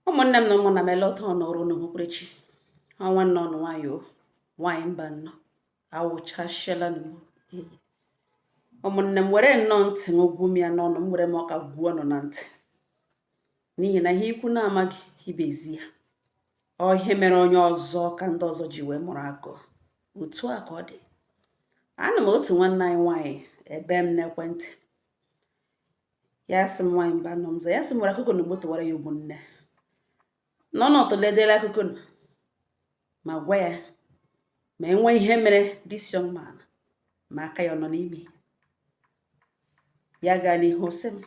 Ụmụnne m na ụmụnna m, ele otu ọ nọrọ n'okpukperechi ọnwa nnọọ nụ nwayọ nwaanyị mba nnọọ awụchasịala m eyi. Ụmụnne m, were nnọọ ntị ṅụgwu m ya n'ọnụ m, were m ọka gwuo ọnụ na ntị, n'ihi na ihe ikwu na-amaghị ibezi ya, ọ ihe mere onye ọzọ ka ndị ọzọ ji wee mụrụ akọ. Otu a ka ọ dị. Anụ m otu nwanne anyị nwaanyị ebe m n'ekwentị. Ya sị m, "Nwaanyị mba nọ m za." Ya sị m were akụkọ na ugbo tụwara ya ụmụnne n'ọnọdụ ledela akụkọ ma gwa ya ma enwe ihe mere this young man, ma aka ya ọ nọ n'ime ya. Gaa n'ihu sị m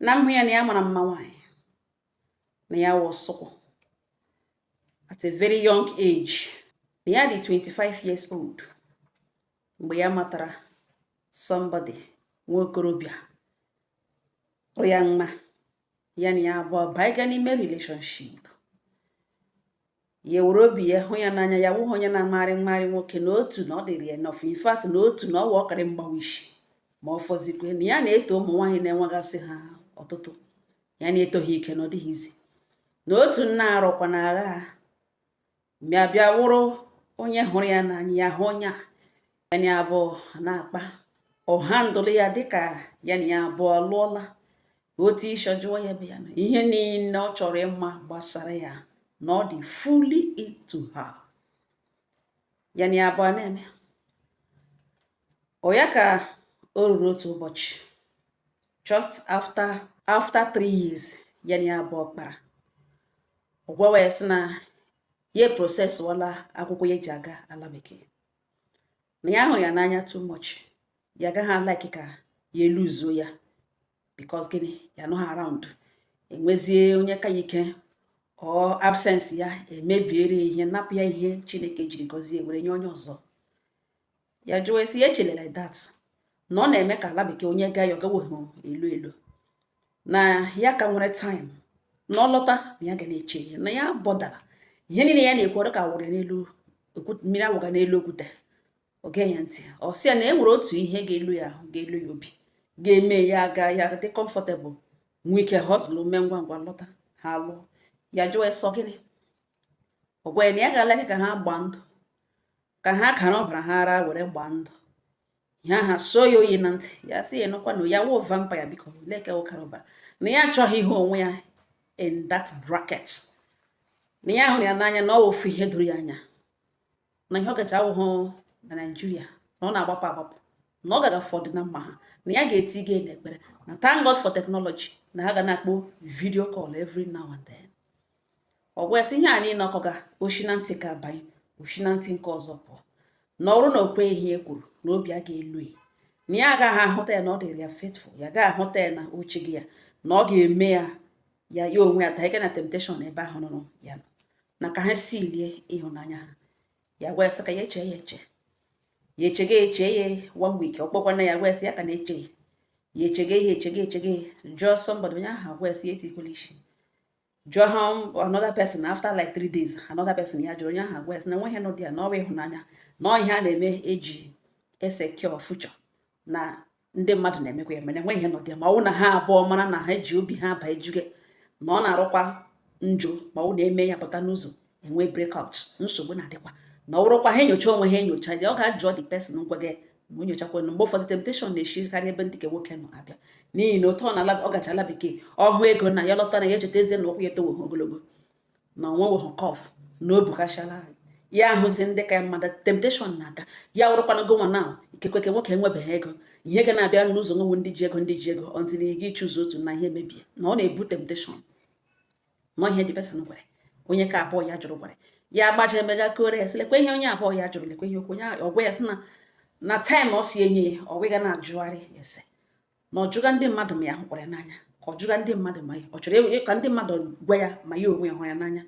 na m hụ ya na ya mara mma nwaanyị, na ya wụ sụkwụ at a very young age, na ya dị 25 years old mgbe ya matara somebody, nwa okorobịa hụrụ ya mma. Ya na ya abụọ baiga n'ime relationship. Ya were obi ya hụ ya n'anya. Ya wụghị onye na-amagharị mmagharị nwoke na otu na ọ dịrị ya enough. In fact, na otu na ọwa ọkarị mgbawa isi ma ọ fọzikwe na ya na-eto ụmụ nwaanyị na-enwegasị ha ọtụtụ, ya na-etoghị ike na ọ dịghị izi na otu nna arụkwa na agha bịa bịa wụrụ onye hụrụ ya n'anya. Ya hụ onye a, ya na ya abụọ na-akpa, ọha ndụlụ ya dịka ya na ya abụọ lụọla. Otu isi jụọ ya ebe ya nọ, ihe niile ọ chọrọ ịma gbasara ya, na ọ dị fully into her. Ya na ya abụọ na-eme ọ. Ya ka o ruru otu ụbọchị, just after 3 years ya na ya abụọ kpara, ọ gwawa ya sị na ya processwala akwụkwọ ya eji aga ala bekee, na ya hụrụ ya n'anya too much, ya agaghị alike ka ya eluzuo ya, because gịnị, ya nọ around enwezie onye ka ya ike, ọ absence ya emebiere ya ihe, napụ ya ihe Chineke jiri gọzie were nye onye ọzọ. Ya jụọ esi ya echele like that, na ọ na-eme ka ala bekee onye gaa ya, ọ gaweghị elu elu, na ya ka nwere time, na ọ lọta na ya ga na-eche ya, na ya bọdara ihe niile ya na-ekwu, ọrụ ka wụrụ ya n'elu mmiri awụga n'elu okwute. O gee ya ntị, ọ sị ya na e nwere otu ihe ga-elu ya ahụ, ga-elu ya obi, ga-eme ya aga ya dị comfortable, nwee ike hustle, mee ngwa ngwa lọta, ha lụọ. Ya jụọ ya sọ gịnị? Ọ gwa ya na ya ga-ala ka ha gbaa ndụ, ka ha kara ọbara ha ara were gbaa ndụ. Ihe aha so ya oyi na ntị. Ya sị ya nụkwa na ya wụ vampire, biko leke ụkara ọbara, na ya achọghị ihe onwe ya in that bracket, na ya hụrụ ya n'anya, na ọ wụ ofu ihe doro ya anya, na ihe ọ gacha awụhụ na Naijiria, na ọ na-agbapụ agbapụ, na ọ gaga fọdụ na mma ha, na ya ga-eti ige n'ekpere, na thank God for technology, na ha ga na-akpọ video call every now and then. Ọ gwa ya sị ihe a niile ọkọga oshi na ntị ka banye oshi na ntị nke ọzọ pụọ, na ọrụ na okwe ihe e kwuru na obi a ga-elu ya, na ya agaghị ahụta ya na ọ dịrị ya faithful, ya agaghị ahụta ya na oche gị ya, na ọ ga-eme ya ya ya onwe ya daa na temptation ebe ahụ nụrụ ya nọ, na ka ha si lie ịhụnanya ha. Ya gwa ya sị ka ya eche ya eche, ya echege eche ya one week. Ọ kpọkwana ya, gwa ya sị ya ka na-eche ya, ya echege ya echege echege, jụọ somebody, onye ahụ agwa ya sị ya etikwala isi. Jụọ ha another person after like 3 days, another person ya jụrụ, onye ahụ agwa ya sị na enweghị nụ dị ya, na ọ bụ ịhụnanya, na ọ ihe a na-eme eji esecure future, na ndị mmadụ na-emekwa ya, mana enweghị ihe nọ dị ya, ma ọ bụ na ha abụọ mara na ha eji obi ha aba ejuge, na ọ na-arụkwa njọ, ma ọ bụ na-eme ya pụta n'ụzọ enwe breakout, nsogbu na-adịkwa, na ọ bụrụkwa ha enyocha onwe ha enyocha ya, ọ ga-ajụọ the person ngwa gị na o nyochakwa. Na mgbe ụfọdụ temptation na-eshikarị ebe ndị nke nwoke nọ abịa, n'ihi na otu ọ na ọ gacha ala bekee, ọ hụ ego na ya lọta, na ya echetazie na ụkwụ ya etoweghị ogologo, na onweweghị kọf, na o bukachala ya, ahụzi ndị ka mmadụ, temptation na-aga ya wụrụkwana gonwa na ikekwe ke nwoke enwebeghị ego, ihe ga na-abịa n'ụzọ nwewu ndị ji ego, ndị ji ego, until gị chụzụ otu na ihe mebie, na ọ na-ebu temptation. Na ihe the person gwara onye ka abụọ ya jụrụ, gwara ya agbaja emega kore ya sị lekwe ihe onye abụọ ya jụrụ, lekwe ihe okwu onye ọgwa ya sị na time ọ si enye ya, ọ wịga na-ajụgharị ese, na ọ jụga ndị mmadụ ma ya hụkwara ya n'anya, ka ọ jụga ndị mmadụ ma ọ chọrọ ka ndị mmadụ gwa ya ma ya onwe ya hụrụ ya n'anya,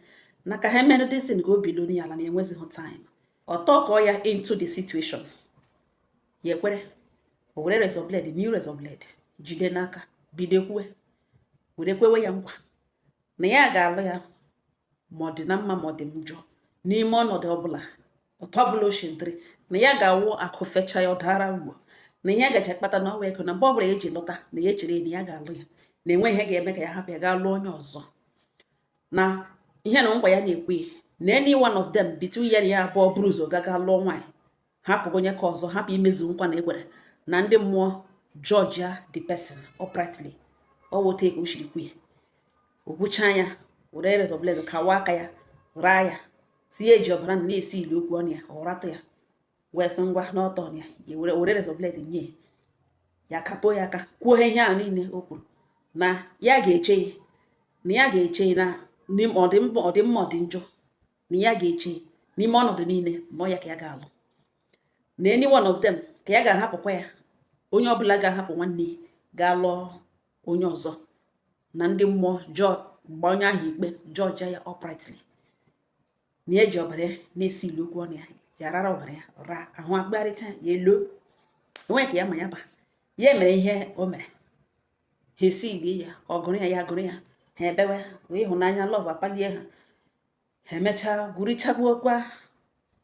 na ka ha emerụ desin ka obi lụ ya ala, na enwezighị time. Ọ tọkọọ ya into the situation, ya ekwere. O were razor blade, new razor blade, jide n'aka, bido kwuwe, were kwewe ya nkwa na ya ga-alụ ya, ma ọ dị na mma ma ọ dị njọ, n'ime ọnọdụ ọbụla, otu ọbụla o shintiri, na ya ga-awụ akụ fecha ya ọ dara ugbo, na ihe gaji akpata na ọwa ego, na mgbe ọbụla ya eji lọta, na ya echere na ya ga-alụ ya, na enwe ihe ga-eme ka ya hapụ ya gaa lụọ onye ọzọ. Na ihe na nkwa ya na-ekwe na any one of them between ya na ya abụọ buru ụzọ gaga lụọ nwaanyị, hapụ onye ka ọzọ, hapụ imezu nkwa na ekwere, na ndị mmụọ judge ya the person uprightly. Ọ wụ ka o shiri kwu ya. O gwuchaa ya, were razor blade kawa aka ya, raa ya, si ya eji ọbara na-esi ili okwu ọnụ ya. Ọ ratụ ya wee sị ngwa n'ọtọ ya, ya were razor blade nye ya, kapuo ya aka, kwuo ihe ahụ niile o kwuru, na ya ga-eche ya, na ya ga-eche na ọdịmma, ọdịmma, ọdị njọ, na ya ga-eche n'ime ọnọdụ niile na ọ ya ka ya ga-alụ, na any one of them ka ya ga-ahapụkwa ya. Onye ọbụla ga-ahapụ nwanne ya gaa lụọ onye ọzọ, na ndị mmụọ jụọ gba onye ahụ ikpe, judge ya uprightly, na eji ọbara ya na-esi ilu okwu ọnụ ya. Ya rara ọbara ya raa ahụ, akpagharịcha ya elo enweghị ka ya ma ya ba ya mere ihe o mere. Ha esi ilie ya, ọ gụrụ ya, ya gụrụ ya, ha ebewe wee ịhụnanya, love akpalie ha. Ha emechaa gwurichagbuokwa,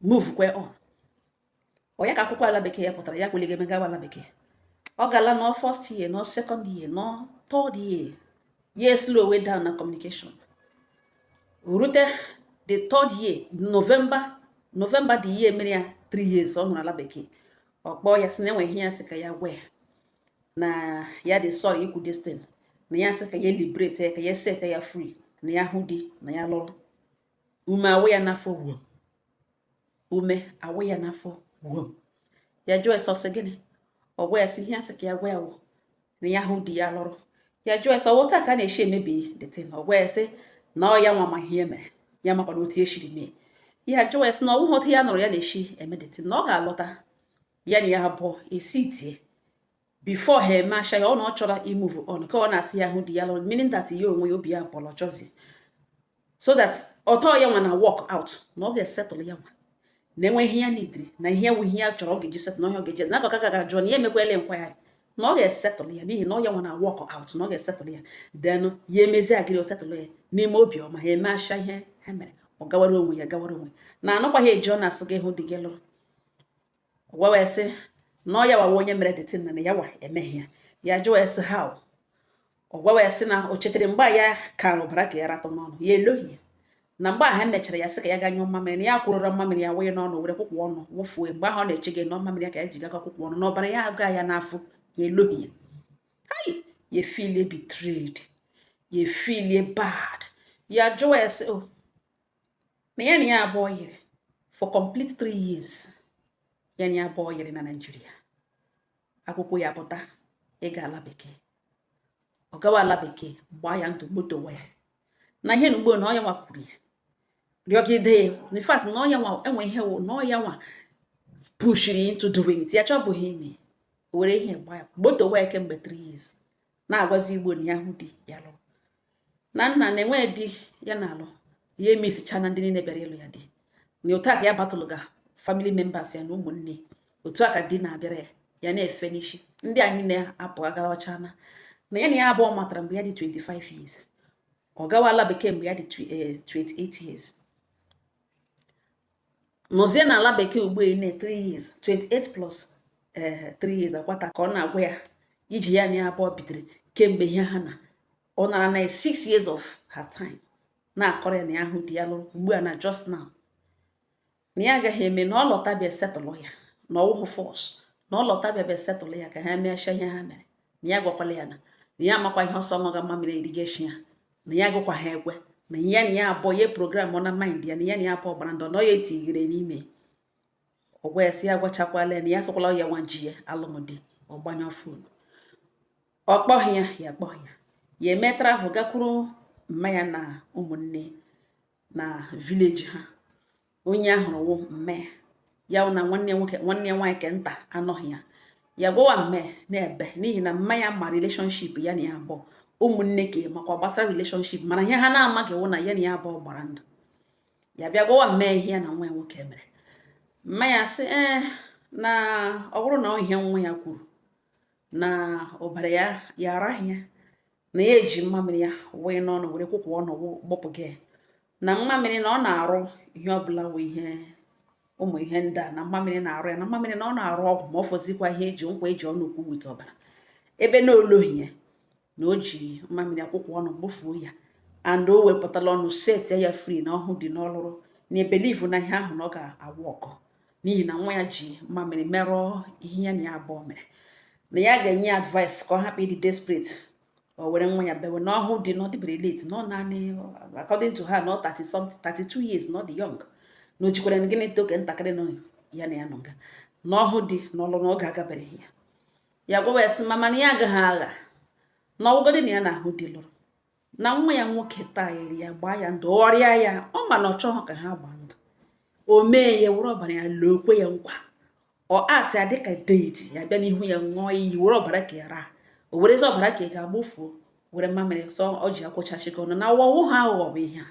move kwe on. Ọ ya ka akwụkwọ ala bekee ya pụtara, ya kweligo emegawa ala bekee. Ọ gala nọ first year, nọ second year, nọ third year, ya slow way down na communication. Rute the third year, November, November the year mere ya 3 years ọ nụrụ ala bekee, ọ kpọọ ya, sị na enwe ihe ya sị ka ya gwa ya, na ya dị sorry ikwu this thing, na ya sị ka ya liberate ya, ka ya set ya free, na ya hụ di, na ya lụrụ. Ume awụ ya n'afọ wom, ume awụ ya n'afọ wom. Ya jụọ ya sọ gịnị? Ọ gwa ya sị ihe ya sị ka ya gwa ya wụ na ya hụ di, ya lụrụ. Ya jụọ ya sọ wụta ka a na-esi emebi the thing? Ọ gwa ya sị na ọ ya nwa ma ihe mere ya, makwa na otu esiri mee. Ya jụọ ya sị na ọ bụghị otu ya nụrụ ya na-esi eme the thing, na ọ ga-alọta ya na ya abụọ esi tie before ha eme asha ya. Ọ na ọ chọrọ imove on ka ọ na-asị ya hụ di ya lụrụ, meaning that ya onwe ya obi ya bọrọ chọzi, so that ọtọ ya nwa na work out, na ọ ga-esettle ya nwa na enwe ihe ya nidiri, na ihe enwe ihe ya chọrọ ọ ga-eji settle, na ihe ọ ga-eji na akọka ga jụọ na ya emekwele nkwagharị, na ọ ga-esettle ya, n'ihi na ọ ya nwa na work out, na ọ ga-esettle ya. Then ya emezi agịrị o settle ya n'ime obi ọma, ha eme asha ihe ha mere, ọ gawara onwe ya, gawara onwe na anụkwaghị eji ọ na-asụ gị hụ di gị lụrụ. Gwa wee sị na ọ ya wawa onye mere the thing, na ya wa emeghe ya. Ya jụọ ya sị how? Ọ gwa wee sị na o chetara mgbe a ya kara ọbara ka ya ratụ n'ọnụ ya, elohi ya, na mgbe ahụ emechara ya sị ka ya gaa nyụọ mmamịrị, na ya kwụrụra mmamịrị ya wee n'ọnụ were kwụkwụ ọnụ wụfuo. Mgbe ahụ ọ na-eche gị na mmamịrị ya ka ya ji gakọ kwụkwụ ọnụ na ọbara ya aga ya n'afọ, ya elohi ya. Hai, ya feel betrayed, ya feel bad. Ya jụọ ya sị o na ya na ya abụọ yiri for complete 3 years, ya na ya abụọ yiri na Naịjirịa, akwụkwọ ya pụta ịga ala bekee, ọ gawa ala bekee, gbaa ya ndụ gbotowa ya na ihe na ugbo na ọ ya nwa kwuru ya rịọgide ya. In fact, na ọ ya nwa enwe ihe wụ na ọ ya nwa pushiri into doing it, ya chọbụghị ime, were ihe gbaa ya gbotowa ya kemgbe 3 years, na-agwazi igbo na ya hụ di ya lụrụ, na nna na-enwe di ya na-alụ, ya emesicha na ndị niile bịara ịlụ ya di, na otu a ka ya batụlụ ga family members ya na ụmụnne, otu a ka di na-abịara ya, ya na-efe n'isi ndị a niile apụ agawachana. Na ya na ya abụọ matara mgbe ya dị 25 years, ọ gawa ala bekee mgbe ya dị 28 years, nọzie n'ala bekee ugbu a na 3 years, 28 plus 3 years akwata ka ọ na-agwa ya iji ya na ya abụọ bidoro kemgbe ihe ha na ọ nara na 6 years of her time, na-akọrọ ya na ya hụ di ya lụrụ ugbu a, na just now na ya agaghị eme, na ọ lọta bịa settle ya, na ọwụhụ force, na ọ lọta bịa settle ya ka ha mechaa ihe ha mere. Na ya gwakwala ya na ya amakwa ihe ọsọ ṅụga mmamịrị irrigation ya, na ya agụkwa ha ekwe, na ya na ya abụọ ya program ọ na mind ya, na ya na ya abụọ gbara ndụ, na ọ ya etinyere n'ime. Ọ gwa ya sị ya gwachakwala ya na ya sịkwala ya nwa ji ya alụmdi. Ọ gbanyụ phone, ọ kpọghị ya, ya kpọghị ya. Ya eme travel gakwuru mma ya na ụmụnne na village ha. Onye ahụrụ wụ mme ya, wụ na nwanne nwoke, nwanne ya nwaanyị ke nta anọghị ya. Ya gwawa mme na-ebe n'ihi na mma ya ma relationship ya na ya abụọ, ụmụnne ka makwa gbasara relationship, mana ihe ha na-amaghị wụ na ya na ya abụọ gbara ndụ. Ya bịa gwawa mme ihe ya na nwa ya nwoke mere. Mma ya sị ee, na ọ bụrụ na ọ ihe nwa ya kwuru na ọbara ya, ya araghị ya, na ya eji mmamịrị ya wee n'ọnụ were kwụkwụ ọnụ gbọpụ gị ya, na mmamịrị na ọ na-arụ ihe ọbụla wụ ihe ụmụ ihe ndị a, na mmamịrị na-arụ ya, na mmamịrị na ọ na-arụ ọgwụ, ma ọ fọzikwa ihe eji nkwa eji ọnụ kwu with ọbara ebe na olohi ya, na o ji mmamịrị akwụkwọ ọnụ gbofuo ya. And o wepụtala ọnụ set ya free na ọhụ dị n'ọlụrụ na believe na ihe ahụ na ọ ga-awụ ọkụ, n'ihi na nwa ya ji mamịrị merụọ ihe ya na ya abụọ mere, na ya ga-enye ya advice ka ọ hapụ ịdị desperate, o were nwa ya bewe na ọhụ dị na ọ dịbere late, na ọ naanị, according to her, na ọ 30 something, 32 years, na ọ dị young, na o jikwara gịnị toke ntakịrị nọ ya na ya nọ nga na ọhụ dị na ọlụ na oge agabereghị ya. Ya gwawa ya sị mama na ya agaghị agha na ọwụgodị na ya na-ahụ di lụrụ, na nwa ya nwoke taghịrị ya, gbaa ya ndụ, ọrịa ya ọ ma na ọ chọghị ka ha gbaa ndụ, o mee ya, were ọbara ya lokwe ya nkwa, ọ atị ya dịka deity, ya bịa n'ihu ya ṅụọ iyi, were ọbara ka ya raa, o werezi ọbara ka ị ga-agbufuo, were mamịrị sọ ọ ji akwụchachikọ ọnụ na ọwụwụ ha aghụghọ bụ ihe a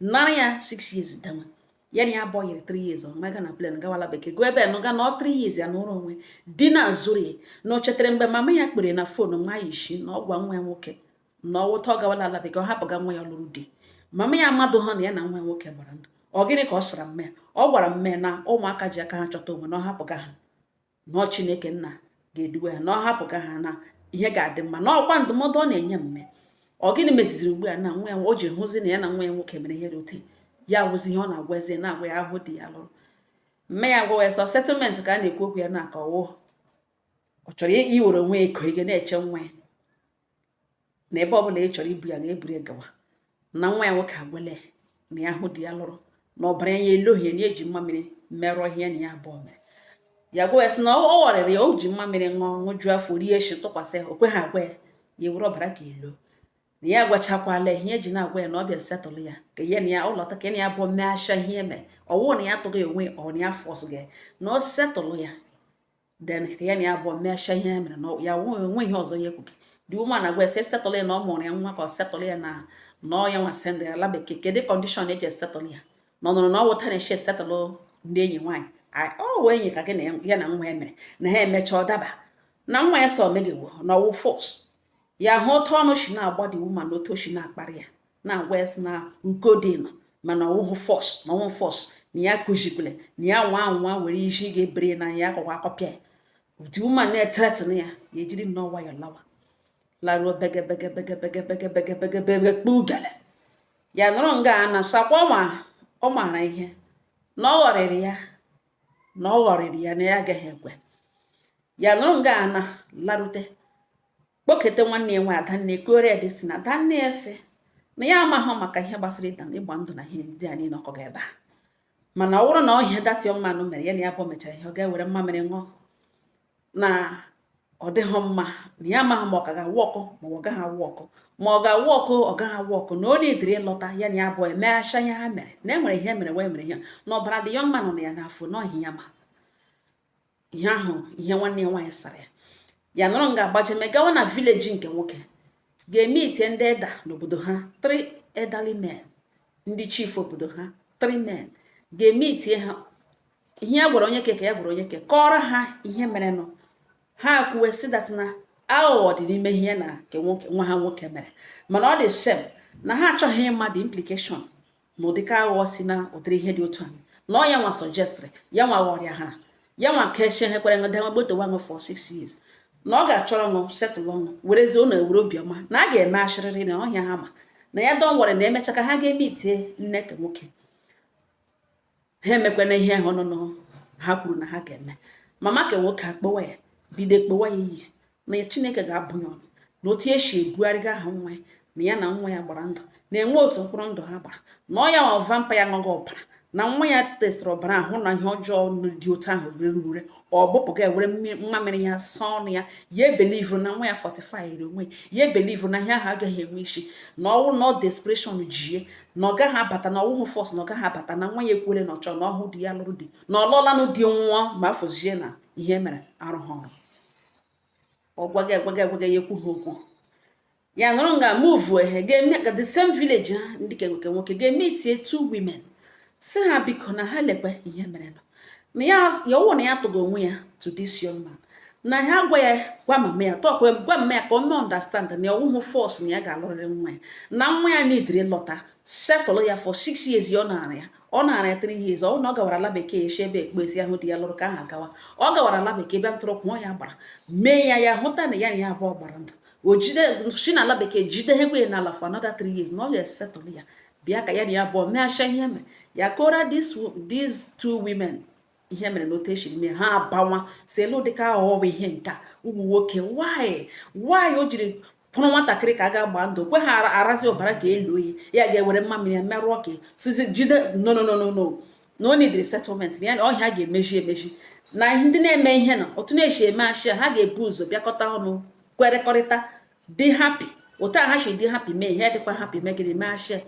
nara ya 6 years danwe ya na ya abụọ yiri 3 years, ọ maga na plane gawala bekee, gụọ ebe nụ ga na ọ 3 years ya nụrụ onwe di na azụrụ ya, na o chetara mgbe mama ya kpere na phone nwa ya isi na ọ gwa nwa ya nwoke na ọwụta ọ gawala ala bekee, ọ hapụga nwa ya lụrụ di. Mama ya amadụ ha na ya na nwa ya nwoke gbara ndụ. Ọ gịnị ka ọ sara mme ya? Ọ gwara mme na ụmụaka ji aka ha chọta onwe, na ọ hapụga ha, na ọ Chineke nna ga-eduwe ha, na ọ hapụga ha, na ihe ga-adị mma, na ọkwa ndụmọdụ ọ na-enye mme. Ọ gịnị metiziri ugbu a na nwa ya o ji hụzi na ya na nwa ya nwoke mere ihe dị ote ya wụzi ihe ọ na-agwa eze na-agwa ya ahụ di ya lụrụ? Mme ya gwawa ya sọ settlement ka a na-ekwu okwu ya na ka ọwụ ọ chọrọ iwere onwe ya ego ego na-eche nwa ya, na ebe ọbụla ị chọrọ ibu ya ga-eburu ya gawa, na nwa ya nwoke agwele na ya hụ di ya lụrụ, na ọbara ya elohie, na eji mmamịrị merụọ ihe ya na ya abụọ mere. Ya gwa ya sị na ọ ghọrịrị ya, o ji mmamịrị ṅụọ, ṅụjuo afọ, rie shi tụkwasị ya, o kweghị agwa ya, ya ewere ọbara ka elo, na ya agwachakwala ihe eji na-agwa ya na ọ bịa settle ya, ka ya na ya ụlọta, ka ya na ya abụọ measha ihe e mere, ọwụ na ya atụghị onwe ọ na ya force gị, na ọ settle ya, then ka ya na ya abụọ measha ihe e mere, na ya onwe ihe ọzọ ya ekwughị. The woman agwa ya sị settle ya, na ọ mụrụ ya nwa, ka ọ settle ya, na ọ ya nwa send ya ala bekee. Kedu condition eji esettle ya? Na ọ nụrụ na ọ wụta na-eche esettle ndị enyi nwaanyị, ọ wụ enyi ka gị na ya na nwa ya mere na ha emecha ọ daba na nwa ya sọ megegbo na ọwụ force ya. Hụ otu ọnụ si na-agba the woman, otu o si na-akparị ya, na-agwa ya sị na uko dị nọ, mana ọwụhụ force, na ọwụhụ force, na ya kụzikwele na ya nwa anwa were isi ga-ebere na ya akọkwa akọpịa ya. The woman na-ethreaten ya, ya ejiri nnọọ nwayọ lawa, laruo bege bege bege bege bege bege bege bege kpugele ya nọrọ nga a na sakwa ma ọ maara ihe na ọ ghọrịrị ya, na ọ ghọrịrị ya, na ya agaghị ekwe ya nọrọ nga a na larute, kpọkete nwanne ya nwe adanne, kwere ya dị si na adanne ya sị na ya amaghị maka ihe gbasara ịgba ndụ na ihe ndị a niile ọkọ ebe a, mana ọ bụrụ na ọ ihe that young man mere ya na ya bụ mechara ihe, ọ ga-ewere mmamịrị ṅụọ, na ọ dịghị mma, na ya amaghị ma ọ ka ga-awụ ọkụ ma ọ gaghị awụ ọkụ, ma ọ ga-awụ ọkụ, ọ gaghị awụ ọkụ, na onye dịrị ịlọta ya na ya abụọ emeghacha ihe ha mere, na e nwere ihe mere wee mere ihe na ọbara dị young man nọ ya n'afọ na ọhịa ya, ma ihe ahụ ihe nwanne ya nwaanyị sara ya, ya nọrọ nga agbajeme gawa na village nke nwoke ga-eme itie ndị elder n'obodo ha, three elderly men, ndị chief obodo ha, three men, ga-eme itie ha ihe ya gwara onye ke ka ya gwara onye ke kọrọ ha ihe merenụ. Ha kwuwe si that na aghụghọ dị n'ime ihe na nke nwoke nwa ha nwoke mere, mana ọ dị same na ha achọghị ịma the implication na ụdịka aghụghọ si na ụdịrị ihe dị otu a, na ọ ya nwa suggestịrị ya, nwa ghọrịa ha, ya nwa ka eche ha kwere ṅụde nwa gbotowa ṅụ for 6 years, na ọ ga-achọrọ ṅụ settle ọṅụ, werezie ụlọ ewere obiọma na a ga-eme ashịrịrị na ọhịa ha ma na ya don were na emecha ka ha ga-eme itie nne ka nwoke ha emekwana ihe ahụ nụnụ ha kwuru na ha ga-eme. Mama ka nwoke akpọwa ya, bido kpọwa ya iyi na Chineke ga-abụ ya ọnụ, na otu esi ebugharịga aha nwa ya, na ya na nwa ya gbara ndụ, na-enwe otu mkpụrụ ndụ ha gbara, na ọ ya nwa vampire ṅụghị ọbara, na nwa ya testịrị ọbara ahụ, na ihe ọjọọ dị otu ahụ rere ure, ọ gbụpụga ewere mmamịrị ya saa ọnụ ya. Ya ebelieve na nwa ya fortify onwe ya, ebelieve na ihe ahụ agaghị enwe isi, na ọwụ na ọ desperation jie, na ọ gaghị abata, na ọwụhụ force, na ọ gaghị abata, na nwa ya ekwere na ọ chọrọ na ọhụ di ya lụrụ di, na ọ lụọlanụ di nwụọ, ma afọzie na ihe mere arụghị ọrụ. Ọ gwaga agwaga agwaga ya, ekwu ha okwu ya nọrọ nga move ehe ga-eme ka the same village ha, ndị ke nwoke nwoke ga-eme itie two women, si ha biko na ha lekwe ihe mere nọ na ya, ya ọwụ na ya tụga onwe ya to this young man, na ha gwa ya, gwa mama ya, tọkwa gwa mama ya ka o mee understand na ọwụhụ force, na ya ga-alụrịrị nwa ya, na nwa ya nidiri lọta settle ya for 6 years ya ọ nara ya, ọ nara ya 3 years. Ọ na ọ gawara ala bekee esi ebe ekpesi ahụ di ya lụrụ ka ahụ agawa, ọ gawara ala bekee bịa ntụrụ kwụọ ya gbara mee ya, ya hụta na ya na ya abụọ gbara ndụ. O jide si n'ala bekee jide hekwe n'ala for another 3 years, na ọ ga-esettle ya, bịa ka ya na ya abụọ measha ihe mere. Ya kọrọ these two women ihe mere na otu eshiri mee ha abanwa si elu dịka aghọghọ ihe nka ụmụ nwoke. Why o jiri pụrụ nwatakịrị ka a ga-agba ndụ kwe ha arazi ọbara ka elu oyi ya ga-ewere mma mmiri ya merụọ ka sizi jide? No, no, no, no, no, na o nidiri settlement ya na ọhịa ga-emeji emeji na ndị na-eme ihe na otu na-esi eme ashịa. Ha ga-ebu ụzọ bịakọta ọnụ, kwerekọrịta, dị happy. Otu a ha si dị happy mee ihe, dịkwa happy megịrị mee ashịa.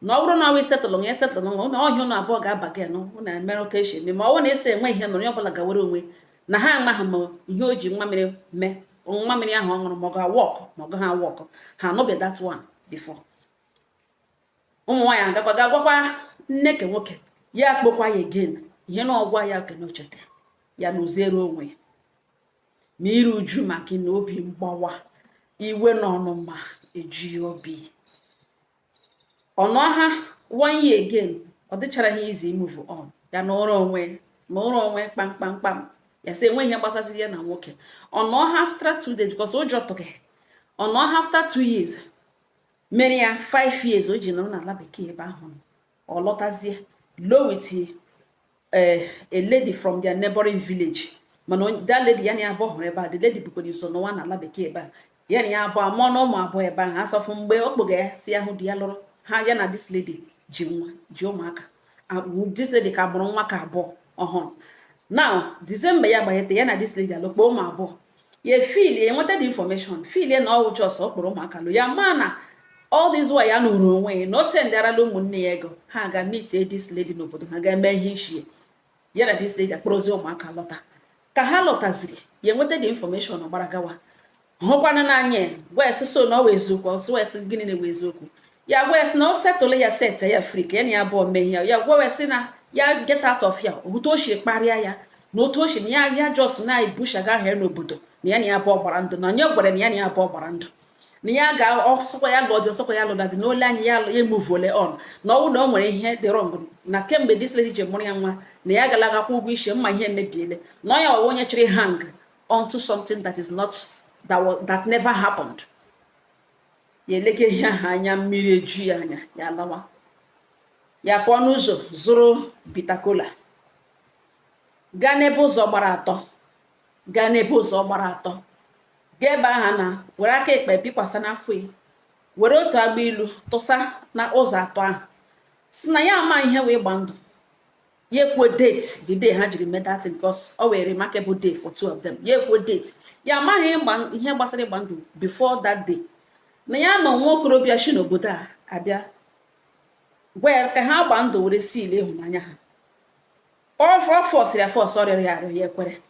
Na ọ bụrụ na ọwa settle ya, settle na ọhịa ụnụ abụọ ga-aba gị nụ na emere otu esi eme. Ma ọ bụrụ na esi enwe ihe mere, onye ọbụla gawere onwe na ha amaghị ma ihe o ji nwa mmiri mee, nwa mmiri ahụ ọ ṅụrụ, ma ọ ga-awork ma ọ gaghị awork. Ha anụbe that one before. Ụmụ nwaanyị agakwa ga-agwakwa nne ke nwoke, ya akpọkwa ya again. Ihe na ọgwa ya ke na ocheta ya na ozere onwe ya ma iru uju maka na obi mgbawa, iwe na ọnụma eju ya obi. Ọnụ ha one year again, ọ dịchara ha easy move on. Ya na ụra onwe ma ụra onwe kpamkpamkpam. Ya sị enwe ihe gbasasị ya na nwoke. Ọnụ ha after 2 days, because ụjọ tụghị ọnụ ha. After 2 years mere ya 5 years o ji nọrọ n'ala bekee ebe ahụ. Ọ lọtazie low with a lady from their neighboring village. Mana that lady ya na ya abụọ hụrụ ebe a, the lady bụkwara iso n'ụwa n'ala bekee ebe a. Ya na ya abụọ amụọ na ụmụ abụọ ebe ahụ. Asọfụ mgbe ọ kpụga ya si ya hụ di ya lụrụ ha. Ya na this lady ji nwa, ji ụmụaka. This lady ka mụrụ nwa ka abụọ ọhụrụ. Now December ya gbanyete, ya na this lady alụkpọ ụmụ abụọ. Ya feel ya enweta the information, feel na ọwụ just ọ kpọrọ ụmụaka lụ ya. Ma na all this while ya nụrụ onwe ya na o sendarala ụmụnne ya ego, ha ga meet this lady n'obodo ha, ga-eme ihe isi ya na this lady akpọrọzi ụmụaka lọta. Ka ha lọtaziri, ya enweta the information, gbara gawa hụkwana n'anya, gwa ya sị so na ọ wụ eziokwu. Ọsụ ya sị gịnị na-ewu eziokwu? Ya gwa ya sị na o settle ya, set ya free, ka ya na ya abụọ mee ihe. Ya gwa ya sị na ya get out of here. Otu o si kparịa ya na otu o si na ya just na-ebushaga ahịa n'obodo na ya abụọ gbara ndụ, na onye gwara na ya abụọ gbara ndụ, na ya ga ọsọkwa ya lụọ dị, ọsọkwa ya lụla dị, na ole anya ya emovele on, na ọwụ na o nwere ihe dị wrong na kemgbe this lady ji mụrụ ya nwa, na ya galagakwa ụgwọ isi mma, ihe emebiele, na ọ ya ọwa onye chịrị hang onto something that is not that, was, that never happened. Ya elege ihe ahụ anya, mmiri eju ya anya. Ya lawa, ya pụọ n'ụzọ, zụrụ bitter kola, gaa n'ebe ụzọ gbara atọ, gaa n'ebe ụzọ gbara atọ, gaa ebe ahụ na were aka ekpe bikwasa n'afọ ya, were otu agba ilu tụsa na ụzọ atọ ahụ, si na ya ama ihe wee gba ndụ. Ya ekwuo date, the day ha jiri mee that thing, because ọ were remarkable day for two of them. Ya ekwuo date, ya amaghị ihe gbasara ịgba ndụ before that day, na ya nọ nwa okorobịa si n'obodo a abịa gwa ya ka ha gbaa ndụ were seal ịhụnanya ha. Ọ forceịrị ya force, ọ rịọrọ ya arịọ, ya ekwere.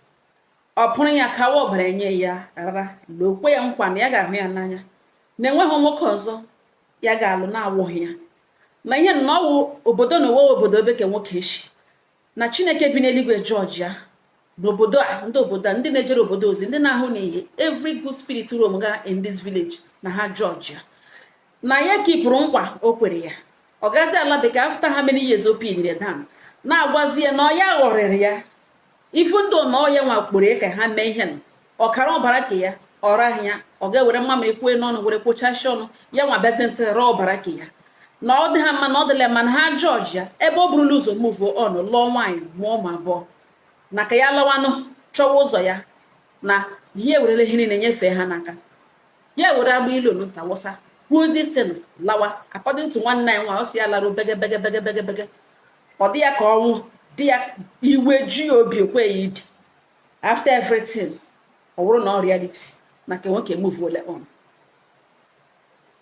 Ọ pụrụ ya kawa ọbara enye ya rara na okwe ya nkwa na ya ga-ahụ ya n'anya, na enweghị nwoke ọzọ ya ga-alụ na-awụghị ya, na ihe na ọwụ obodo na owe obodo ebe ka nwoke eshi na Chineke bi n'eluigwe judge ya n'obodo a, ndị obodo a, ndị na-ejere obodo ozi, ndị na-ahụ n'ihe, every good spirit roam ga in this village, na ha judge ya, na ya keepụrụ nkwa o kwere ya. Ọ gazi ala bekee after how many years, o piniri down, na-agwazi ya na ọ ya ghọrịrị ya ifu ndụ, na ọ ya nwa kporo ka ha mee ihe nọ ọkara ọbara ke ya ọ raghị ya. Ọ ga-ewere mmamịrị kwue n'ọnụ, were kpochasị ọnụ ya nwa, bịazi ntị rọọ ọbara ke ya, na ọ dị ha mma, na ọ dịla mma na ha judge ya ebe o burula ụzọ move on, lụọ nwaanyị, mụọ ụmụ abụọ, na ka ya lawanụ chọwa ụzọ ya, na ihe ewerela ihe niile nyefee ha n'aka. Ya were agba ilu nta wụsa, kwuo this thing, lawa. According to nwanne ya nwa, ọ si ya larụ bege bege bege bege bege. Ọ dị ya ka ọnwụ dị ya, iwe ju ya obi, ekweghị ịdị. After everything, ọ bụrụ na ọ reality na nke nwoke move ole on.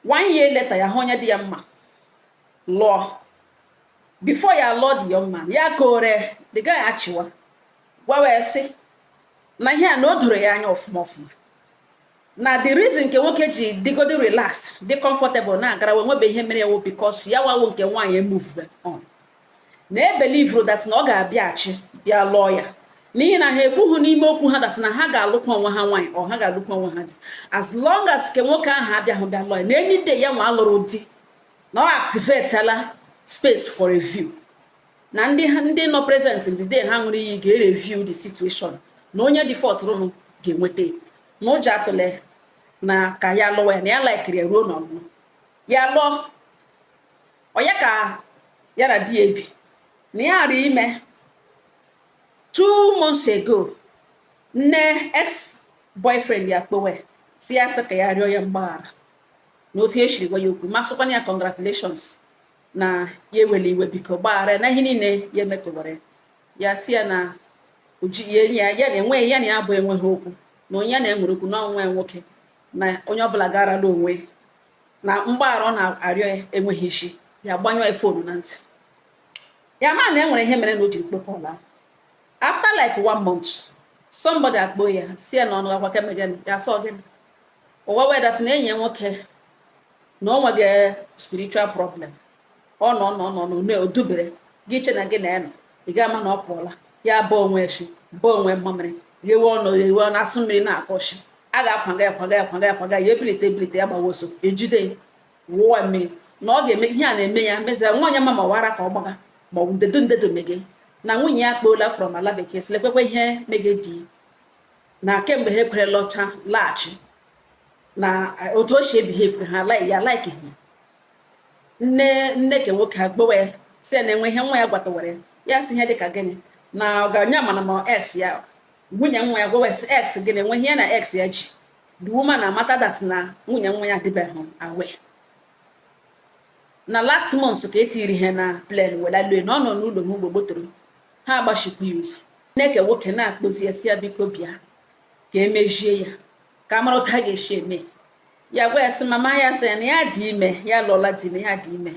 One year later, ya hụ onye dị ya mma, lụọ. Before ya lụọ the young man, ya kore the guy achịwa gwa wee sị na ihe a na o doro ya anya ọfụma ọfụma, na the reason nke nwoke ji dịgodi relaxed, dị comfortable, na-agara wee nwebe ihe mere ewu, because ya wawo nke nwaanyị emove on, na ebelieve that na ọ ga-abịaghachi bịa lụọ ya, n'ihi na ha ekwughị n'ime okwu ha that na ha ga-alụkwa onwe ha nwaanyị, ọ ha ga-alụkwa onwe ha di. As long as nke nwoke ahụ abịaghị bịa lụọ ya, na any day ya nwa alụrụ di, na ọ activatela space for review, na ndị nọ present the day ha ṅụrụ iyi ga-ereview the situation, na onye defaultụrụnụ ga-enweta, na ụjọ atụle. Na ka ya lụwa ya, na ya likeiri ya ruo n'ọnwụ. Ya lụọ, ọ ya ka ya na di ya ebi, na ya ara ime 2 months ago. Nne ex boyfriend ya kpowe si ya, sị ka ya rịọ ya mgbaghara na otu esiri gwa ya okwu, ma sịkwana ya congratulations, na ya ewela iwe, biko gbaghara ya na ihe niile ya emekọwara ya. Si ya na oji ya enyi ya, ya na enweghị ya na ya bụ enweghị okwu, na onye ya na-enwere okwu na ọnwa ya nwoke, na onye ọbụla garala onwe, na mgbaghara ọ na-arịọ ya enweghị isi. Ya gbanyụọ ya phone na ntị ya. Ma na enwere ihe mere na o jiri kpokọ ahụ. After like one month, somebody akpọ ya, si ya na ọnụ akwa kemegen ya, sọ gịnị ụwa wedat na enyi ya nwoke na o nweghị spiritual problem. Ọ nọ nọ odubere gị che na gị na ya nọ, ị ga-ama na ọ pụọla. Ya bọọ onwe shi, bọọ onwe mmamịrị, ghewe ọnụ, ghewe ọnụ, asụ mmiri na-akọshi. A ga-akwaga ya, kwaga ya, kwaga ya, kwaga ya, ebilite ebilite, ya gbawa ọsọ, ejide wụwa mmiri na ọ ga-eme ihe a na-eme ya mezie nwa onye ma wara ka ọ gbaga ma ọ bụ ndedo ndedo mege. Na nwunye ya kpoola from ala bekee, sị lekwekwe ihe mege di na kemgbe ha ekwere lọcha laghachi, na otu o si ebehave ha like ya like ha. Nne nne ke nwoke agbowe si ya na enwe ihe nwa ya gwatawara ya, si ihe dịka gịnị na ọ ga-anya mana ma ex ya, nwunye nwa ya gwawe si ex gịnị, enwe ihe ya na ex ya ji. The woman amata that na nwunye nwa ya adịbeghị aware na last month ka etiri ihe na plane wela lue, na ọ nọ n'ụlọ n'ugbo gbotoro ha agbachikwa ya ụzọ. Nneke nwoke na-akpụzi ya, si ya biko bịa ka emejie ya, ka amara otu a ga-esi eme ya. Gwa ya sị mama ya, sị ya na ya dị ime, ya lụọla di, na ya dị ime,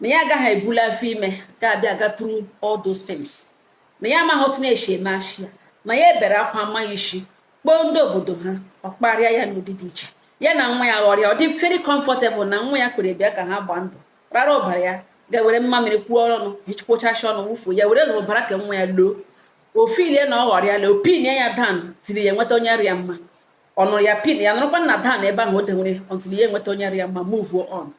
na ya agaghị ebula afọ ime ga-abịa ga through all those things, na ya amaghị otu na-esi eme ashị ya, na ya ebere akwa amaghị isi kpọọ ndị obodo ha. Ọ kparịa ya n'ụdị dị iche. Ya na nwa ya ghọrọ ya, ọ dị very comfortable na nwa ya kwere bịa ka ha gbaa ndụ, rara ọbara ya ga were mmamịrị kwuo ọnụ, hichkwụchachi ọnụ, wụfuo ya, were ọbara ka nwa ya loo ofilie na ọ ghọrọ ya lee opinie ya dan tiri ya enweta onye rịa mma. Ọ nụrụ ya pin ya, nụrụkwa na dan ebe ahụ o denwere until ya enweta onye rịa mma, move on.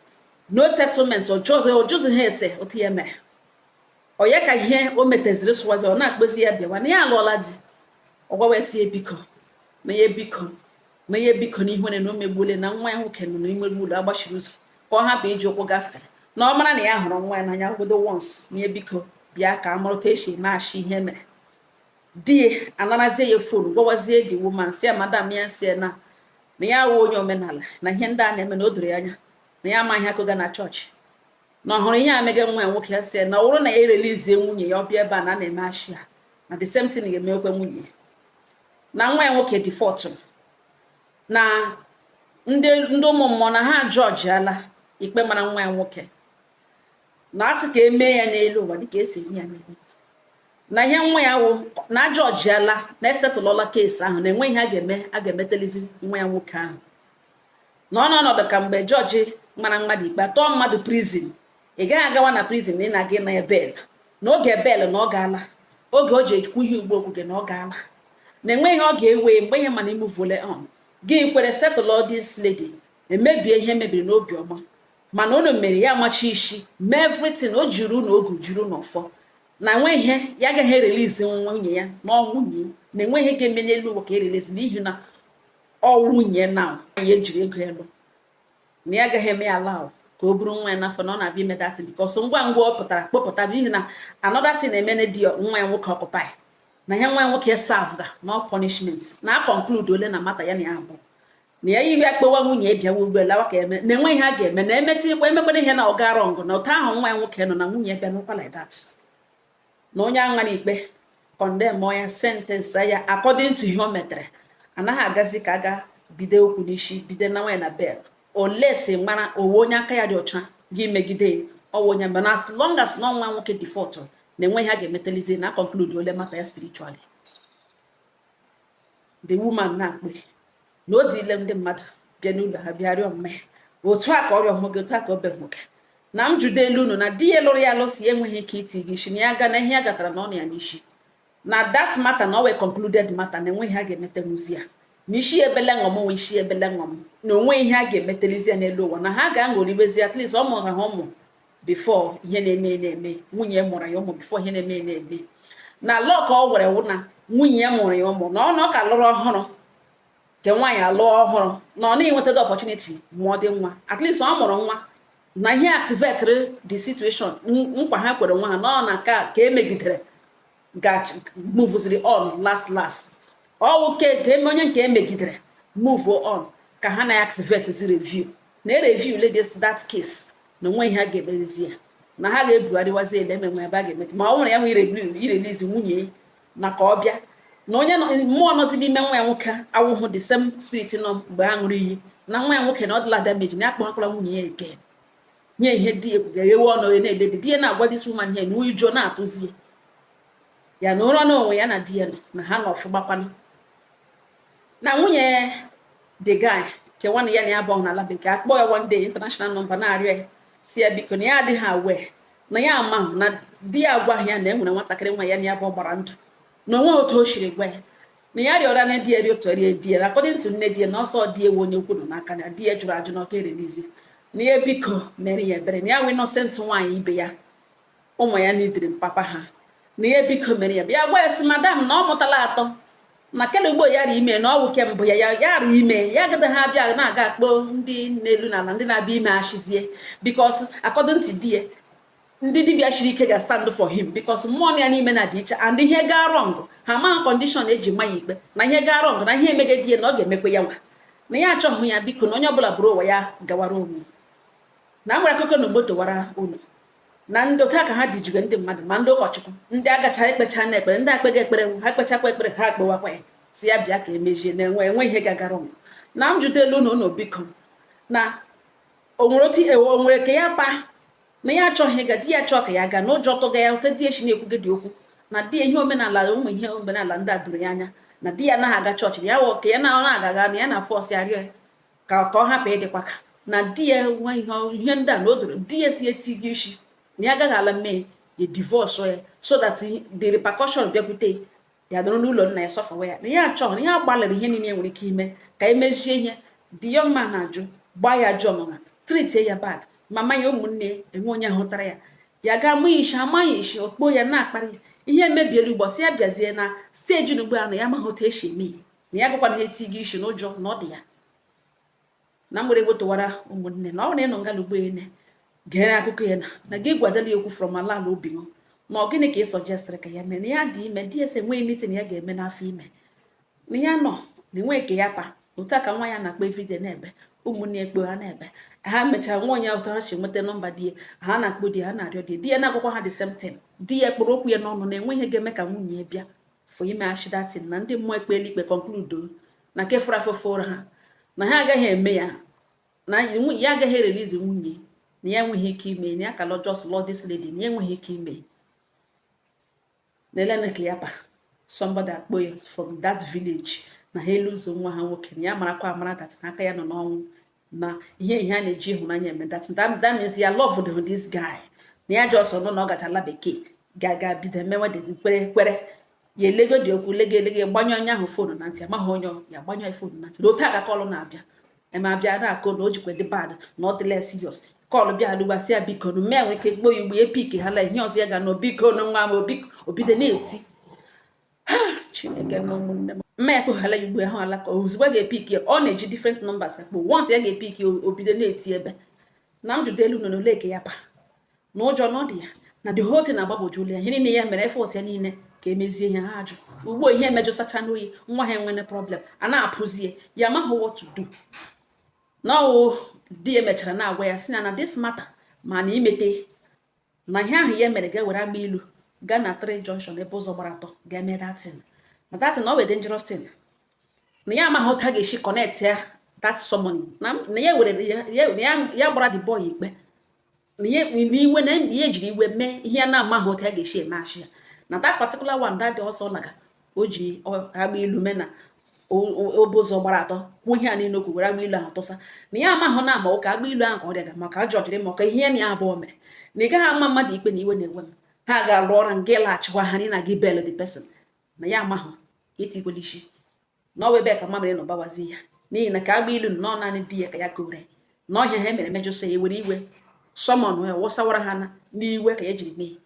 No settlement. Ọ jụghị ha ese otu ya mere ọ ya ka ihe o meteziri sụwazi. Ọ na-akpọzi ya bịawa na ya alụọla di. Ọ gwawa si ebiko na ya ebiko na ya ebiko na ihere na o megbuole na nwa ya nwoke nọ n'ime ụlọ agbachiri ụzọ, ka ọ hapụ iji ụkwụ gafee, na ọ mara na ya hụrụ nwa ya n'anya obodo once, na ya biko bịa ka amụrụta esi eme ashị ihe mere. Di ya anarazie ya phone, gwawazie the woman, si ya madam ya, si na na ya wụ onye omenala, na ihe ndị a na-eme na o doro ya anya, na ya amaghị akụga na chọọchị, na ọ hụrụ ihe a mege nwa ya nwoke. Ya si na ọ bụrụ na ya erelizie nwunye ya, ọ bịa ebe a na a na-eme ashị ya, na the same thing ga-emekwe nwunye ya, na nwa ya nwoke dị fortune, na ndị ụmụ mmụọ na ha jọjiala ikpe mara nwa ya nwoke, na asị ka emee ya n'elu ụwa dịka esi eme ya n'elu, na ihe nwa ya wụ na ajọjiala, na esetụlọla case ahụ, na enweghị ihe a ga-eme, a ga-emetelizi nwa ya nwoke ahụ, na ọ n'ọnọdụ ka mgbe jọji mara mmadụ ikpe, atụọ mmadụ prison, ị gaghị agawa na prison na ị na-aga na bail, na oge bail na ọ gaala, oge o ji ekwu ihe ugbo okwu gị na ọ gaala, na enweghị ihe ọ ga-ewe mgbe ihe mana imovele on gị kwere settle all this lady emebie ihe mebiri n'obi ọma. Mana unu mere ya amachi isi mee everything o jiri unu ogu jiri unu ọfọ, na enwe ihe ya agaghị erelease nwunye ya na ọ nwunye, na enwe ihe ga-eme n'elu ụwa ka erelease, n'ihi na ọ nwunye na ya ejiri ego elu, na ya agaghị eme ya allow ka o buru nwa ya n'afọ na ọ na-abịa ime that, because ngwa ngwa ọ pụtara kpọpụta, n'ihi na another thing na-eme na di nwa ya nwoke occupy, na ihe nwa ya nwoke serve ga no punishment, na a conclude ole na mata ya na ya abụọ, na ya yiwe akpọwa nwunye bịawa ugbu lawa ka eme, na enwe ihe a ga-eme na emetụ ikpe emekwere ihe na ọ gara ngụ na ụtọ ahụ nwa ya nwoke nọ na nwunye bịa n'ụkwa like that, na onye anwa na ikpe condemn ya, sentence ya according to ihe o metere. Anaghị agazi ka aga bido okwu n'isi bido na nwanyị na bail olesi mara owe onye aka ya dị ọcha gị megide ọwụ onye. Mana as long as na nwa nwoke default, na enwe ihe a ga-emetelizi, na conclude ole mata ya spiritually. The woman na-akpị na o dile ndị mmadụ bịa n'ụlọ ha bịa rịọ mmanya, otu a ka ọrịa nwoke, otu a ka o be nwoke na m jude elu unu, na di ya lụrụ ya lụsi ya enweghị ike iti gị isi, na ya ga na ihe ya gatara na ọ na ya n'isi, na that matter na ọ wee concluded matter, na enweghị ihe a ga-emetenwuzi ya na isi ebele ṅụm nwe isi ebele ṅụm, na onwe ihe a ga-emetelizi ya n'elu ụwa, na ha ga-aṅụrịbezi. At least ọ mụrụ ha ụmụ before ihe na-eme na-eme, nwunye mụrụ ya ụmụ before ihe na-eme na-eme, na lọ ka ọ were wụ na nwunye ya mụrụ ya ụmụ, na ọ na ọ ka lụrụ ọhụrụ. Ke nwaanyị alụọ ọhụrụ na ọ na-enweta the opportunity mụọ dị nwa. At least ọ mụrụ nwa na ihe activate the situation. Nkwa ha kwere nwa ha na ọ na ka ka emegidere ga moveziri on last last. Ọwụ ke ka eme onye nke emegidere move on ka ha na activate zi review na e review le that case, na onwe ihe a ga-emezi ya, na ha ga-ebugharịwazi ele emenwe ebe a ga-emete ma ọ bụrụ na ya nwee irelease nwunye na ka ọ bịa na onye mmụọ nọzi n'ime nwa ya nwoke awụhụ the same spirit nọ mgbe ha ṅụrụ iyi na nwa ya nwoke na ọ dịla damage, na ya akpọghakwala nwunye ya eke nye ihe di ya ga-eghewe ọnụ ya na-ele di ya na-agwa this woman ihe na ụjọ na-atụzi ya na ụra na onwe ya na di ya nọ na ha nọ ọfụmakwanụ na nwunye the guy nke nwanne ya na ya bụ n'ala bekee akpọ ya one day, international number, na-arịọ ya si ya biko, na ya adịghị aware, na ya ama na di ya agwaghị ya na e nwere nwatakịrị nwa ya na ya bụ gbara ndụ, na onwe otu o siri gwa ya, na ya rịọra na di ya rịọtụ rie di ya. According to nne di ya, na ọsọ di ewu onye ukwu nọ n'aka na di ya jụrụ ajụ n'ọka erelizi, na ya biko mere ya ebere, na ya wee innocent nwaanyị ibe ya, ụmụ ya nidiri papa ha, na ya biko mere ya bịa gwa ya sị madam na ọ mụtala atọ na kele ugbo ya ri ime na ọwụ kembụ ya ya ya ri ime ya agada ha abịa na-aga akpọ ndị n'elu n'ala ndị na-abịa ime ashizie, because according to di ya, ndị dibịa shiri ike ga stand for him, because mmụọ ya n'ime na dị iche, and ihe gaa wrong, ha amaghị condition eji ma ya ikpe na ihe gaa wrong na ihe emege di ya na ọ ga-emekwe ya nwa, na ya achọghị ya. Biko, na onye ọbụla bụrụ ụwa ya gawara onwe na nwere akụkọ na ugbo towara unu na ndị otu a ka ha dijuge ndị mmadụ, ma ndị ụkọchukwu, ndị agacha ekpecha na ekpere, ndị akpega ekpere, ha kpechakwa ekpere, ha akpewakwa ya si ya bịa ka emejie na enwe enwe ihe gagara ụnụ na m jụtelu unu. Unu biko, na o nwere otu o nwere ka ya pa na ya achọghị ịga, di ya chọọ ka ya gaa na ụjọ tụga ya ụta di echi na-ekwuge dị okwu na di ya ihe omenala, ụmụ ihe omenala ndị a doro ya anya na di ya anaghị aga chọọchị, ya wụ ka ya na ọ na-agaga na ya na force arịọ ya ka ọ hapụ ịdịkwa ka na di ya nwa ihe ndị a na o doro di ya si eti gị isi na ya agaghị ala mmehie ya divorce ya, so that the repercussion bịakwute ya nọrọ n'ụlọ nna ya sufferwa ya, na ya achọghị, na ya gbalịrị ihe niile nwere ike ime ka emezie ihe. The young man na-ajụ gbaa ya ajụ ọnụnwa, treat ya bad, mama ya, ụmụnne enwe onye hụtara ya, ya ga ama isi ama ya isi okpo ya na-akparị ya. Ihe emebiela ugbo sị ya bịazie na stage n'ugbo a na ya amaghị otu esi eme ya, na ya gakwana ha eti gị isi n'ụjọ na ọ dị ya na mgbere wetụwara ụmụnne na ọ bụrụ na ị nọ ngala ugbo ene gere akụkọ ya na gị gwadala ya okwu from ala ala obi ṅụ na ọ gịnị ka ị suggestịrị ka ya mee, na ya dị ime, di ese enweghị meeting ya ga-eme n'afọ ime na ya nọ na enweghị ka ya pa otu a ka nwa ya na-akpọ everyday na-ebe, ụmụnne ekpo ha na-ebe. Ha mechara nwa onye otu ha si nweta nọmba di ya, ha na-akpọ di ya, ha na-arịọ di ya, di ya na-agwakwa ha the same thing. Di ya kpọrọ okwu ya n'ọnụ na enwe ihe ga-eme ka nwunye ya bịa for ime ashidatin na ndị mmụọ ekpela ikpe conclude na nke fụrụ afụfụ ụra ha na ha agaghị eme ya, na ya agaghị erelease nwunye, na ya enweghị ike ime, na ya ka lọ just love this lady, na ya enweghị ike ime na elena ka ya pa somebody akpọ ya from that village na ha elu ụzọ nwa ha nwoke, na ya marakwa amara that n'aka ya nọ n'ọnwụ na ihe a na-eji ịhụnanya eme, that means ya love this guy, na ya just nọ na ọ gacha ala bekee ga-aga bido emewe dị kwere kwere ya elego dị okwu lego elego gbanye onye ahụ phone na ntị, amaghị onye ya gbanye phone na ntị na otu aka call na-abịa eme abịa na-akụ na o jikwa dị bad na ọ dịla serious. Call bịa alụgbasị ya, biko nu mee nwere ike kpoo ya ugbo ya pick ha la ihe ọzọ ya ga na biko nu nwa m biko obido na-eti Chineke na ụmụnne m mma ya kpoghala ya ugbo ahụ ala ka ozugbo a ga-epick ya, ọ na-eji different numbers akpọ. Once ya ga-epick, obido na-eti ebe na m jụdo elu nọ n'ole eke ya pa na ụjọ na ọ dị ya na the whole thing na-agbagwoju ụlọ ya. Ihe niile ya mere, effort ya niile ka emezie ihe, ha ajụ. Ugbu a ihe emejụsacha n'oyi nwa ha enwene problem a na-apụzie ya, amaghị what to do. Na ọwụ di ya mechara na-agwa ya sị na this matter ma na imete na ihe ahụ ya mere ga-ewere agba ilu gaa na three junction ebe ụzọ gbara atọ ga-eme that thing, na that thing na ọ wee dangerous thing, na ya amaghị otu a ga-esi connect ya that summoning na ya were ya gbara the boy ikpe na n'iwe na ya ejiri iwe mee ihe ya na-amaghị otu a ga-esi eme achị ya na that particular one, that dị ọsọ laga o ji agba ilu mee na obe ụzọ gbara atọ kwuo ihe a niile okwu were agba ilu ahụ tụsa, na ya amahụ na ama ụka agba ilu ahụ ka ọ rịaga maka ajọ ọjịrị maka ihe na ya abụọ mere na ị gaghị ama mmadụ ikpe na iwe na-ewe m ha ga-alụ ọra nga ịlaghachikwa ha na gị bail the person, na ya amahụ etikwela isi na ọ bụ ebe ka mamịrị nọ gbawazie ya, n'ihi na ka agba ilu nọ naanị di ya ka ya kore na ọhịa ha mere mejụsa ya were iwe summon ya wụsawara ha na n'iwe ka ya jiri mee,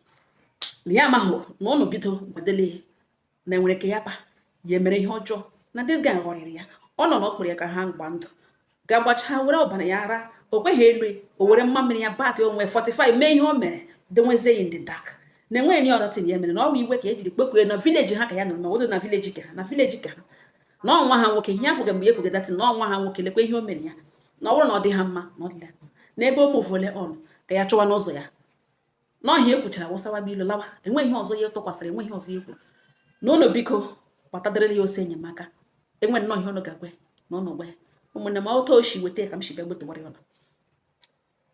na ya amahụ na ụnụ bido gwadele ya na enwere ka ya pa ya mere ihe ọjọọ na this guy ghọrịrị ya. Ọ nọ na ọ kpụrụ ya ka ha gba ndụ ga gbachaa were ọbara ya ara. O kweghị elu, o were mma mmiri ya bak onwe 45 mee ihe o mere, denwezie in the dark na enweghị any other thing ya mere, na ọ bụ iwe ka ejiri kpekue na village ha ka ya nọrọ na obodo, na village ka ha, na village ka ha na ọnwa ha nwoke. Ihe akwụghị mgbe ya ekwughị datin na ọnwa ha nwoke. Lekwa ihe o mere ya, na ọ bụrụ na ọ dị ha mma na ọ dịla n'ebe o move on, ka ya chọwa n'ụzọ ya n'ọhịa. Ekwuchara wụsawa bụ ilu lawa. Enweghị ihe ọzọ ya tụkwasịrị, enweghị ihe ọzọ ya kwuru na ụnụ biko gbatadarịla ya ose enyemaka. Enwe nnọọ ihe ụnụ ga-agwa na ụnụ gwa ya. Ụmụnne m, ọtọ oshi weta ka m si bịa gbotowara ya ọnụ.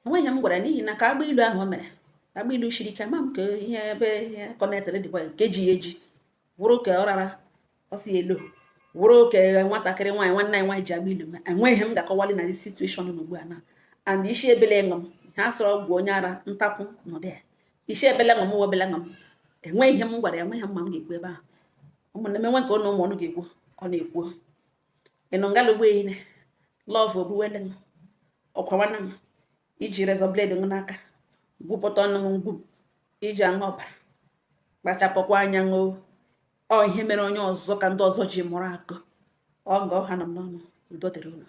Enweghị ihe m gwara, n'ihi na ka agba ilu ahụ o mere, agba ilu siri ike. Ama m ka ihe ebe ihe connectịrị dịkwa nke ji ya eji wụrụ ka ọ rara ọ si elo wụrụ ka nwatakịrị nwaanyị, nwanne anyị nwaanyị ji agba ilu. Enweghị ihe m ga-akọwali na this situation nọ ugbu a na and isi ebele ṅụ m ha sọrọ ọgwụ onye ara ntapụ nọdụ ya. Isi ebele ṅụ m webele ṅụ m. Enweghị ihe m gwara ya, enweghị mma m ga-ekwu ebe ahụ. Ụmụnne m, enwe nke ụnụ ụmụ ọnụ ga-ekwu, ọ na-ekwu ịnụ ngala ugbo eyine love ogbuwele m ọkwawana m iji razor blade ṅụ n'aka gwupụta ọnụ m ngwu iji aṅụ ọbara. Kpachapụkwa anya ṅụ ọ ihe mere onye ọzọ ka ndị ọzọ ji mụrụ akụ ọ nga ọha nọ m n'ọnụ. Udo dịrị unu.